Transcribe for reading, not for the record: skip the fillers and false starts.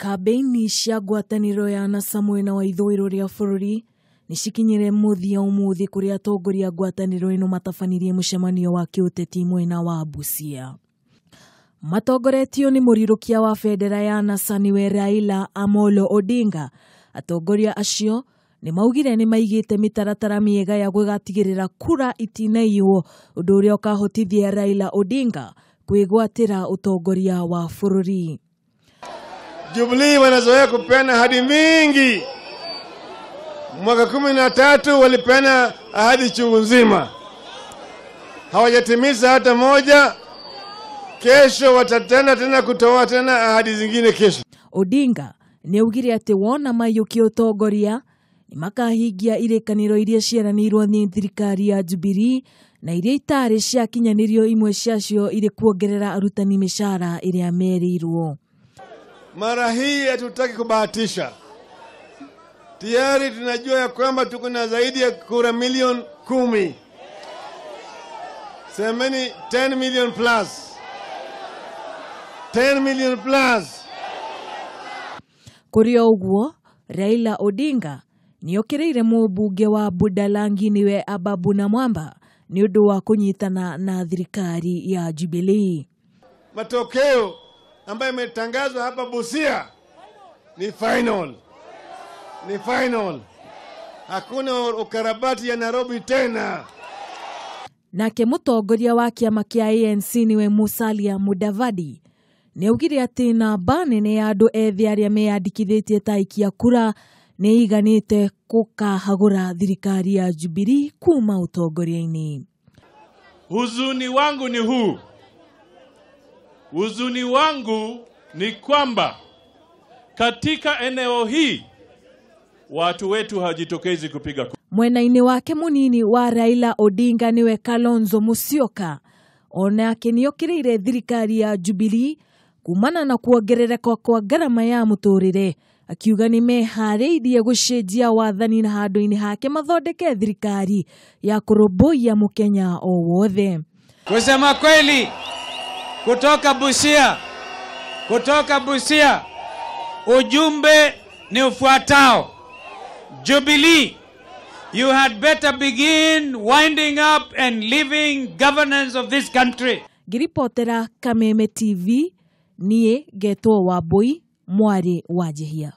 Kambĩini cia ngwatanĩro ya NASA mwena wa ithũĩro rĩa bũrũri nĩcikinyire mũthia ũmũthĩ kũrĩa atongoria a ngwatanĩro ĩno matabanirie mũcemanio wa kĩũteti mwena wa Busia. Matongoretio nĩ mũrirũkia wa bendera ya NASA nĩwe Raila Amolo Odinga, atongoria acio nĩ maugire nĩ maigĩte mĩtaratara mĩega ya gũgatigĩrĩra kura itinaiywo, ũndũ ũrĩa ũkahotithia Raila Odinga kwĩgwatĩra ũtongoria wa bũrũri. Jubilee wanazoea kupeana ahadi mingi. Mwaka 13 walipeana ahadi chungu nzima, hawajatimiza hata moja. Kesho watatenda tena kutoa tena ahadi zingine kesho. Odinga nĩ augire atĩ wona maiyũkia ũtongoria nĩ makahingia irĩkanĩro iria ciaranĩirwo nĩ thirikari ya Jubilee na iria itarĩ ciakinyanĩrio, imwe ciacio irĩ kuongerera arutani mĩcara ĩrĩa merĩirwo. Mara hii hatutaki kubahatisha. Tayari tunajua ya kwamba tuko na zaidi ya kura milioni 10. Semeni 10 million plus. 10 million plus. Kũrĩ o ũguo, Raila Odinga nĩokĩrĩire mũmbunge wa Budalangi nĩwe Ababu Namwamba nĩ ũndũ wa kũnyitana na thirikari ya Jubilee. Matokeo ambayo yametangazwa hapa Busia ni final. Ni final. Hakuna ukarabati ya Nairobi tena. Nake mũtongoria wa kĩama kĩa ANC nĩwe Musalia Mudavadi nĩ augire atĩ namba nene ya andũ ethĩ arĩa meyandĩkithĩtie ta aikia kura nĩ ĩiganĩte gũkahagũra thirikari ya Jubilee kuma ũtongoria-inĩ. Huzuni wangu ni huu. Huzuni wangu ni kwamba katika eneo hii watu wetu hawajitokezi kupiga kura. Mwena-inĩ wake mũnini wa Raila Odinga nĩwe Kalonzo Musyoka onake nĩokĩrĩire thirikari ya Jubilee kumana na kuongerereka kwa ngarama ya mũtũrĩre, akiuga nĩ meharĩirie gũcenjia wathani na handũ-inĩ hake mathondeke thirikari ya kũrũmbũiya mũkenya o wothe. Kusema kweli, kutoka Busia ujumbe ni ufuatao. Jubilee, you had better begin winding up and leaving governance of this country. Ngiripotera Kameme TV, niĩ ngetwo Wambui, mwarĩ wa Njihia.